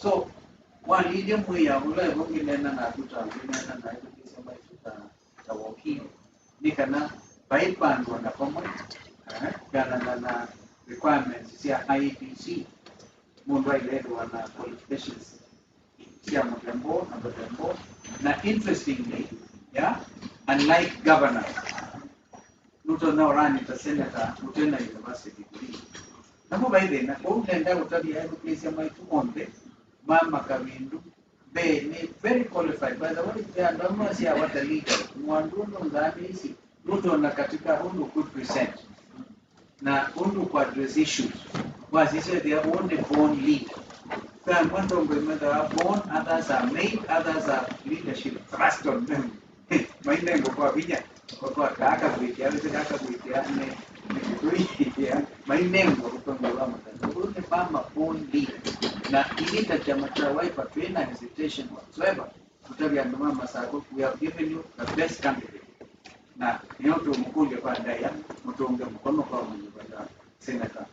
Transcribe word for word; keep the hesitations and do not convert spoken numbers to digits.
So, walilye mwĩao ũla ĩvo ngĩneena naku ta ngĩneena na ĩtũkĩsya maitũ ta, ta wokili, nĩ kana vai vandũ o na vamwe, eh, kwĩanana na requirements sya I E B C, mũndũ ailethĩwa na qualifications sya mũthemba ũũ na mũthemba ũũ. Na interestingly, yeah, unlike governors, nũtonya ũrani ta senator ũte na university degree. Namo vai thĩna. Kwoou nenda kũtavya etũkĩĩsya maitũ onthe ma Makavindu, mbee nĩ very qualified. By the way, ve andũ amwe masyaa what a leader. Mwandu ũndũ nzaa nĩ isi, nũtona katika ũndũ kwĩ present na ũndũ kũ address issues. Wasisya ethĩa ũũ nĩ born leader. Ve amwe atongoi methaa born, others are made, others are leadership thrust on them. Mainengwa kwa vinya, kwa, kwa kaa kakwĩkĩa, wĩsĩ kaa kakwĩkĩa nĩ, nĩ kĩtũi. Mainengwa ũtongoĩ wa mũthemba ũũ nĩ mama born leader. Na ithyĩ ta kyama kya Wiper twĩ na hesitation whatsoever kũtavya andũ ma Masakũ, we have given you the best candidate. Na nĩyo tũmũkũlya kwa ndaĩa, mũtũnge mũkono kwa mũnyuvanda senator